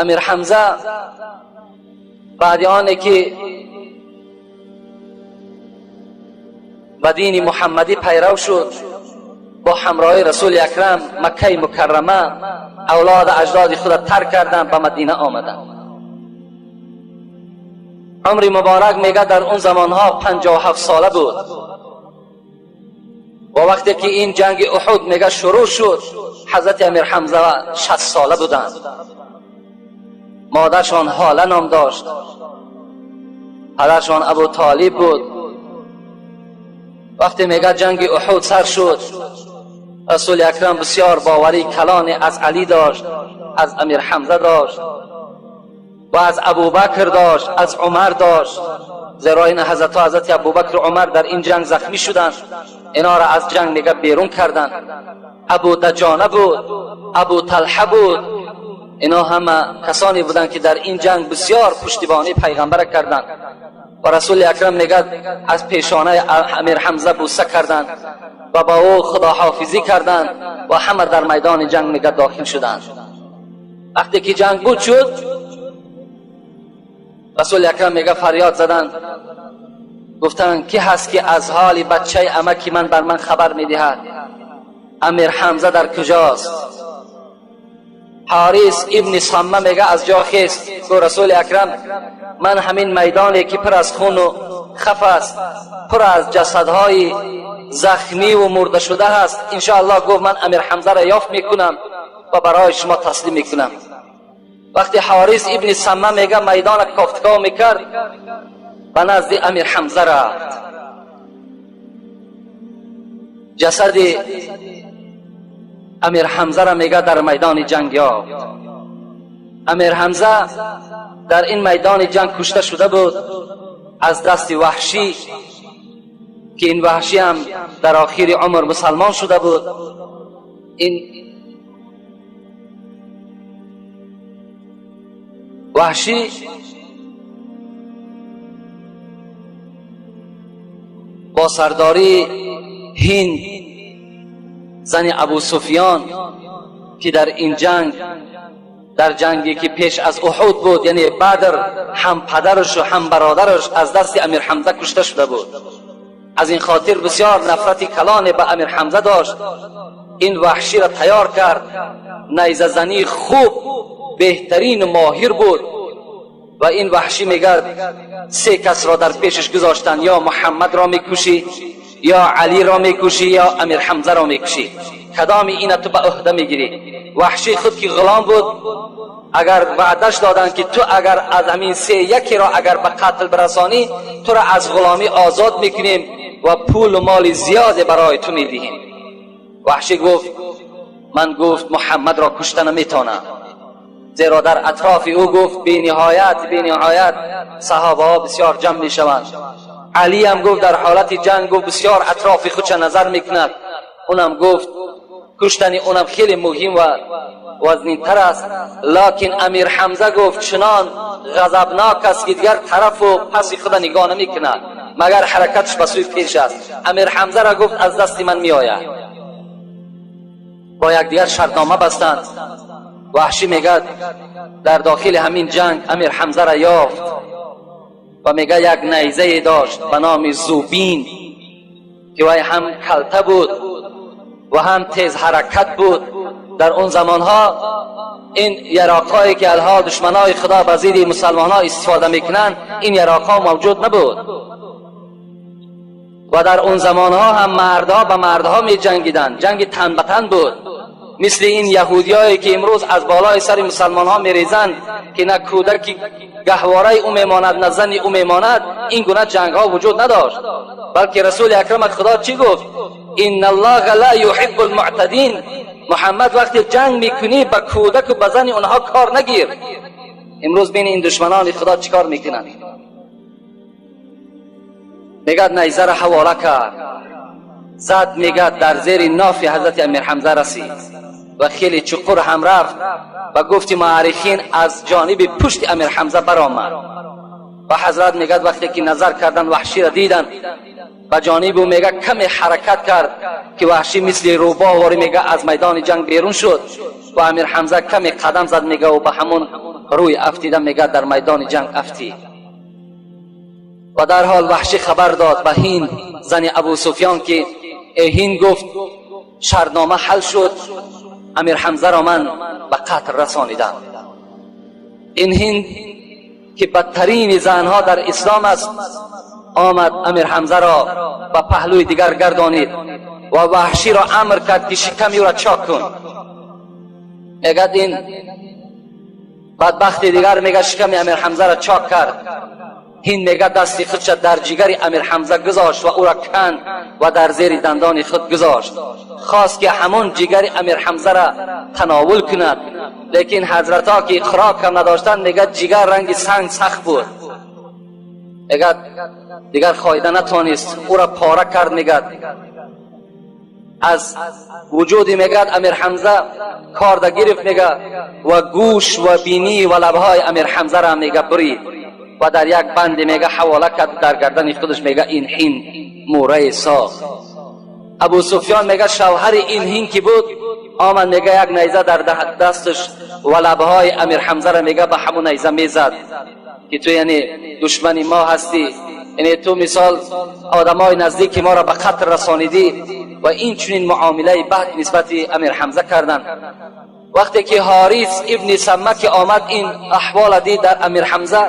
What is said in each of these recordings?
Амир Ҳамза баъди оне ки ба дини муҳаммадӣ пайрав шуд, бо ҳамроҳи Расули Акрам Маккаи Мукаррама авлоду аҷдоди худро тарк карданд, ба Мадина омаданд. Умри муборак мега дар он замонҳо 57 сола буд. Ва вақте ки ин ҷанги Уҳуд мега шурӯъ шуд, ҳазрати Амир Ҳамза 60 сола буданд. Модаршон Ҳола ном дошт, падаршон Абу Толиб буд. Вақте мега ҷанги Уҳуд сар шуд, Расули Акрам бисёр боварии калоне аз Алӣ дошт, аз Амир Ҳамза дошт ва аз Абубакр дошт, аз Умар дошт. Зеро ин ҳазратҳо, ҳазрати Абубакру Умар дар ин ҷанг захмӣ шуданд, инҳоро аз ҷанг мега берун карданд. Абу Даҷона буд, Абу Талҳа буд. Инҳо ҳама касоне буданд, ки дар ин ҷанг бисёр пуштибонии пайғамбара карданд. Ва Расули Акрам мегӯяд, аз пешонаи Амир Ҳамза бӯса карданд ва ба ӯ худоҳофизӣ карданд ва ҳама дар майдони ҷанг мегӯяд дохил шуданд. Вақте ки ҷанг буд шуд, Расули Акрам мегӯяд фарёд заданд, гуфтанд: ки ҳаст, ки аз ҳоли бачаи амаки ман бар ман хабар медиҳад? Амир Ҳамза дар куҷост? Ҳорис ибни Самма мега аз ҷо хест, гуфт: Расули Акрам, ман ҳамин майдоне ки пур аз хуну хаф аст, пур аз ҷасадҳои захмиву мурдашуда ҳаст, иншоаллоҳ, гуфт, ман Амир Ҳамзаро ёфт мекунам ва барои шумо таслим мекунам. Вақте Ҳорис ибни Самма мега майдона кофтков мекард, ба назди Амир Ҳамза рафт. Ҷасади Амир Ҳамзаро мега дар майдони ҷанг ёфт. Амир Ҳамза дар ин майдони ҷанг кушта шуда буд аз дасти Ваҳшӣ, ки ин Ваҳшӣ ҳам дар охири умр мусалмон шуда буд. Ин Ваҳшӣ бо сардории Ҳинд, зани Абу Суфиён, ки дар ин ҷанг, дар ҷанге ки пеш аз Уҳуд буд, яъне Бадр, ҳам падарашу ҳам бародараш аз дасти Амир Ҳамза кушта шуда буд, аз ин хотир бисёр нафрати калоне ба Амир Ҳамза дошт. Ин Ваҳширо тайёр кард, найзазании хуб, беҳтарину моҳир буд. Ва ин Ваҳшӣ мегӯяд, се касро дар пешаш гузоштанд: ё Муҳаммадро мекушӣ, ё Алиро мекушӣ, ё Амир Ҳамзаро мекушӣ, кадоми ина ту ба ӯҳда мегирӣ? Ваҳшӣ худ ки ғулом буд, агар ваъдаш доданд, ки ту агар аз ҳамин се якеро агар ба қатл бирасонӣ, туро аз ғуломӣ озод мекунем ва пулу моли зиёде барои ту медиҳем. Ваҳшӣ гуфт: ман, гуфт, Муҳаммадро кушта наметавонам, зеро дар атрофи ӯ, гуфт, бениҳоят бениҳоят саҳобаҳо бисёр ҷамъ мешаванд. Алиам, гуфт, дар ҳолати ҷанг, гуфт, бисёр атрофи худша назар мекунад, унам, гуфт, куштани унам хеле муҳим ва вазнинтар аст. Локин Амир Ҳамза, гуфт, чунон ғазабнок аст, ки дигар тарафу паси худа нигоҳ намекунад, магар ҳаракатш ба сӯи пеш аст. Амир Ҳамзаро, гуфт, аз дасти ман меояд. Бо якдигар шартнома бастанд. Ваҳшӣ мегӯяд дар дохили ҳамин ҷанг Амир Ҳамзаро ёфт ва мегӯяд як найзае дошт ба номи Зубин, ки вай ҳам калта буд ва ҳам тез ҳаракат буд. Дар он замонҳо ин яроқҳое ки алҳол душманои Худо ба зидди мусалмонҳо истифода мекунанд, ин яроқҳо мавҷуд набуд. Ва дар он замонҳо ҳам мардҳо ба мардҳо меҷангиданд, ҷанги тан ба тан буд, мисли ин яҳудиёе ки имрӯз аз болои сари мусалмонҳо мерезанд, ки на кӯдаки гаҳвораи ӯ мемонад, на зани ӯ мемонад. Ин гуна ҷангҳо вуҷуд надошт, балки Расули Акрам Худо чӣ гуфт? Инна Аллоҳа ла юҳиббу лмуътадин. Муҳаммад, вақте ҷанг мекунӣ, ба кӯдаку ба зани онҳо кор нагир. Имрӯз бини ин душманони Худо чӣ кор мекунанд. Мегӯяд найзаро ҳавола кард, зад, мегӯяд дар зери нофи ҳазрати Амир Ҳамза расид ва хеле чуқур ҳам рафт. Ба гуфти муаррихин, аз ҷониби пушти Амир Ҳамза баромад. Ва ҳазрат, мегӯяд, вақте ки назар кардан, Ваҳширо дидан, ба ҷониб ӯ, мега, каме ҳаракат кард, ки Ваҳшӣ мисли рӯбоҳ ворӣ, мега, аз майдони ҷанг берун шуд. و امیر حمزه کمی قدم زد میگه و به همون روی افتیده میگه در میدان جنگ افتید. و در حال وحشی خبر داد به هند زن ابو سفیان که هند گفت شرطنامه حل شد، امیر حمزه را من به قتل رسانیدم. این هند که بدترین زنها در اسلام است آمد امیر حمزه را به پهلوی دیگر گردانید و وحشی را امر کرد که شکمی را چاک کن. میگد این بدبخت دیگر میگه شکم امیر حمزه را چاک کرد. هند میگه دستی خودش در جگر امیر حمزه گذاشت و او را کند و در زیر دندان خود گذاشت. خواست که همون جگر امیر حمزه را تناول کند، لیکن حضرت ها که خوراک هم نداشتند میگه جگر رنگ سنگ سخت بود. میگه دیگر خواهیده نتانست، او را پاره کرد. میگه از وجودی میگه امیر حمزه کارده گرفت میگه و گوش و بینی و لبهای امیر حمزه را میگه برید و در یک بند میگه حواله کرد در گردن خودش. میگه این هند موره ساخت. ابو سفیان میگه شوهر این هند که بود آمد میگه یک نیزه در دستش و لبهای امیر حمزه را میگه به همون نیزه میزد که تو یعنی دشمن ما هستی، یعنی تو مثال آدمای نزدیک ما را به قتل رسانیدی و این چنین معامله بد نسبت امیر حمزه کردن. وقتی که حارث ابن سمه که آمد این احوال دید در امیر حمزه،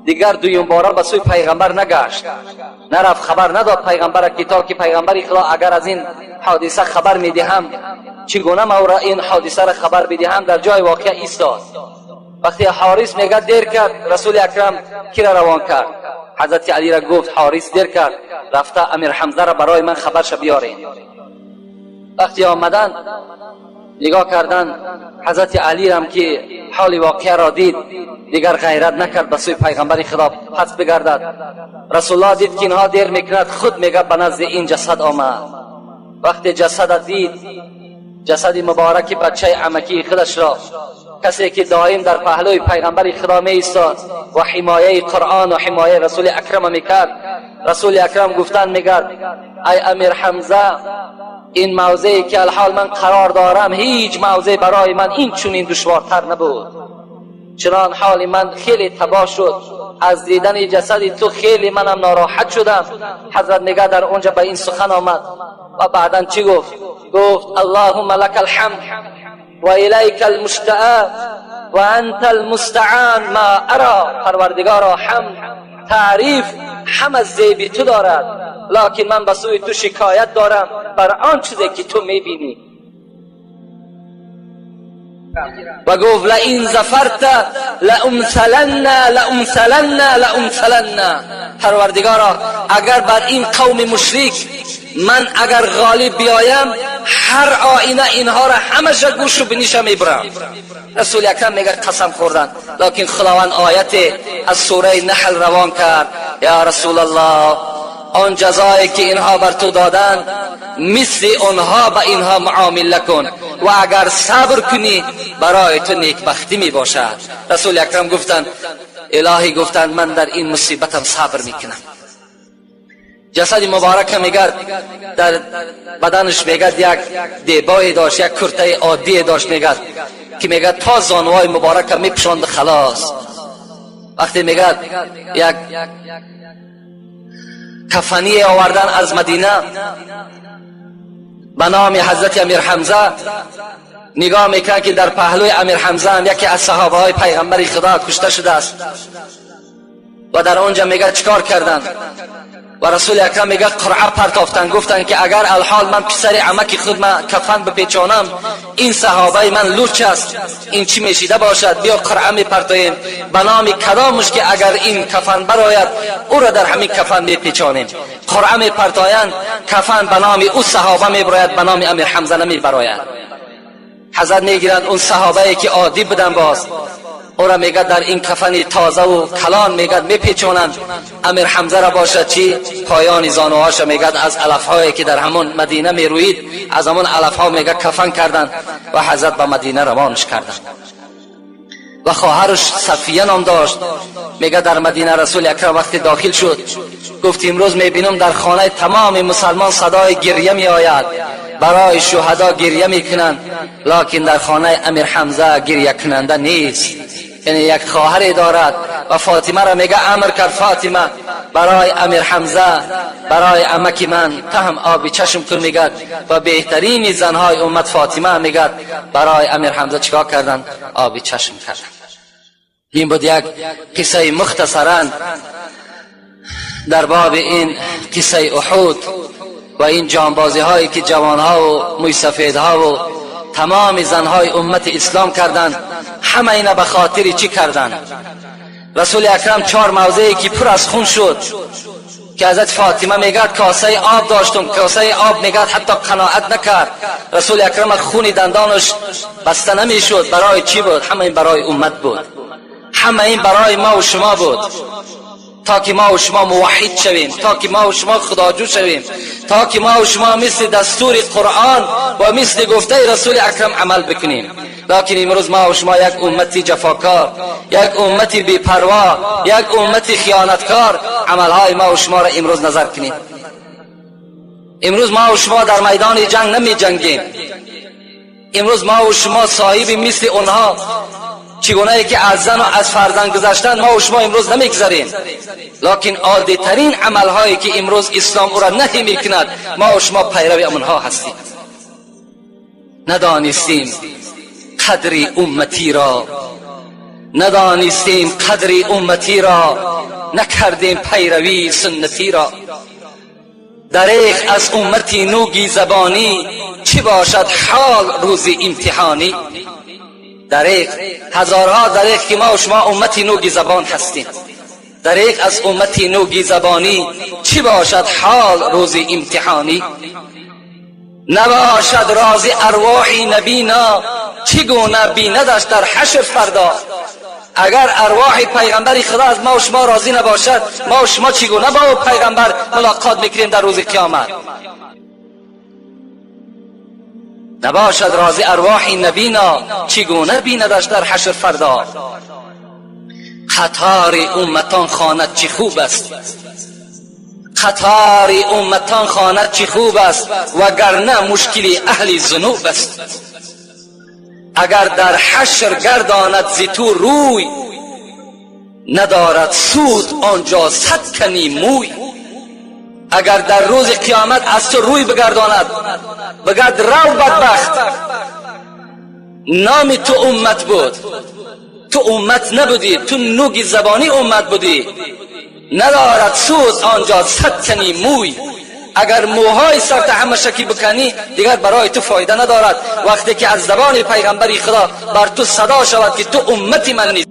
دیگر دویم باره به سوی پیغمبر نگشت، نرفت خبر نداد پیغمبر که تا که پیغمبر خدا اگر از این حادثه خبر میدهم چگونه ما را این حادثه را خبر بدهم. در جای واقعه ایستاد. وقتی حارث میگه دیر کرد، رسول اکرم کی را روان کرد؟ حضرت علی را گفت حارث دیر کرد، رفته امیر حمزه را برای من خبرش بیارین. وقتی آمدن نگاه کردن حضرت علی هم که حال واقعه را دید دیگر غیرت نکرد به سوی پیغمبر خدا پس بگردد. رسول الله دید که اینها دیر میکند، خود میگه به نزد این جسد آمد. وقتی جسد دید، جسد مبارک بچه عمکی خودش را، کسی که دائم در پهلوی پیغمبر خدا می ایستاد و حمایه قرآن و حمایه رسول اکرم میکرد، رسول اکرم گفتن میگرد ای امیر حمزه، این موضعی که الحال من قرار دارم هیچ موضع برای من این چنین دشوارتر نبود. چنان حال من خیلی تباه شد از دیدن جسد تو، خیلی منم ناراحت شدم. حضرت میگه در اونجا به این سخن آمد و بعدا چی گفت؟ گفت اللهم لك الحمد و الیک المشتکی و انت المستعان ما ارا. پروردگارا حمد تعریف هم زیبی تو دارد، لکن من به سوی تو شکایت دارم بر آن چیزی که تو میبینی. و گفت لئن ظفرت لامثلن لامثلن لامثلن. پروردگارا اگر بر این قوم مشرک من اگر غالب بیایم هر آینه اینها را همش گوش و بینیش میبرم. رسول اکرم میگه قسم خوردن، لکن خداوند آیت از سوره نحل روان کرد یا رسول الله آن جزایی که اینها بر تو دادن مثل آنها به اینها معامله کن و اگر صبر کنی برای تو نیکبختی می باشد. رسول اکرم گفتند الهی، گفتند من در این مصیبتم صبر میکنم. جسد مبارک میگرد در بدنش میگرد یک دیبای داشت، یک کرته عادی داشت، میگرد که میگرد تا زانوهای مبارک میپشاند خلاص. وقتی میگرد یک کفنی آوردن از مدینه به نام حضرت امیر حمزه، نگاه میکنن که در پهلوی امیر حمزه هم یکی از صحابه های پیغمبر خدا کشته شده است و در اونجا میگه چیکار کردن؟ و رسول اکرم میگه قرعه پرتافتن، گفتن که اگر الحال من پسر عمک خود ما کفن بپیچانم این صحابه من لوچ است، این چی میشیده باشد، بیا قرعه میپرتاییم به نام کدامش که اگر این کفن براید او را در همین کفن میپیچانیم. قرعه میپرتایند، کفن به نام او صحابه میبراید، به نام امیر حمزه نمیبراید. حضرت میگیرند اون صحابه که عادی بودن باز او را میگه در این کفن تازه و کلان میگه میپیچونند. امیر حمزه را باشد چی؟ پایان زانوهاش میگه از علفهایی که در همون مدینه میروید از همون علفها میگه کفن کردند و حضرت به مدینه روانش کردند. و خواهرش صفیه نام داشت. میگه در مدینه رسول اکرم وقتی داخل شد گفت امروز میبینم در خانه تمام مسلمان صدای گریه میآید. برای شهدا گریه میکنند، لکن در خانه امیر حمزه گریه کننده نیست. یعنی یک خواهری دارد و فاطمه را میگه امر کرد فاطمه برای امیر حمزه، برای عمک من تا هم آبی چشم کن میگد. و بهترین زنهای امت فاطمه میگد برای امیر حمزه چیکار کردن؟ آبی چشم کردن. این بود یک قصه مختصرا در باب این قصه احد و این جانبازی هایی که جوانها و مویسفیدها و تمام زنهای امت اسلام کردند. همه اینا به خاطر چی کردند؟ رسول اکرم 4 موضعی که پر از خون شد که حضرت فاطمه میگد کاسه آب داشتم، کاسه آب میگد حتی قناعت نکرد. رسول اکرم خون دندانش بسته نمیشد. برای چی بود؟ همه این برای امت بود، همه این برای ما و شما بود، تا که ما و شما موحد شویم، تا که ما و شما خداجو شویم، تا که ما و شما مثل دستور قرآن و مثل گفته رسول اکرم عمل بکنیم. لکن امروز ما و شما یک امتی جفاکار، یک امتی بی‌پروا، یک امتی خیانتکار، عملهای ما و شما را امروز نظر کنیم. امروز ما و شما در میدان جنگ نمی جنگیم. امروز ما و شما صاحب مثل آنها چگونه که از زن و از فرزند گذشتن ما و شما امروز نمیگذریم. لکن عادی ترین عملهایی که امروز اسلام او را نهی میکند ما و شما پیرو آنها هستیم. ندانستیم قدر امتی را، ندانستیم قدر امتی را، نکردیم پیروی سنتی را. دریغ از امتی نوگی زبانی، چی باشد حال روز امتحانی. دریغ، هزارها دریغ که ما و شما امتی نوگی زبان هستیم. دریغ از امتی نوگی زبانی، چی باشد حال روز امتحانی. نباشد راضی ارواح نبینا، چگونه بیندش در حشر فردا. اگر ارواح پیغمبر خدا از ما و شما راضی نباشد، ما و شما چگونه با پیغمبر ملاقات میکنیم در روز قیامت؟ نباشد راضی ارواح نبینا، چگونه بیندش در حشر فردا. قطار امتان خواند چه خوب است، قطار امتان خواند چه خوب است، وگرنه مشکل اهل ذنوب است. اگر در حشر گرداند ز تو روی، ندارد سود آنجا 100 کنی موی. اگر در روز قیامت از تو روی بگرداند، بگرد رو بدبخت، نام تو امت بود، تو امت نبودی، تو نوگ زبانی امت بودی. ندارد سود آنجا 100 تنی موی. اگر موهای سرت همه شکی بکنی دیگر برای تو فایده ندارد، وقتی که از زبان پیغمبری خدا بر تو صدا شود که تو امتی من نیست.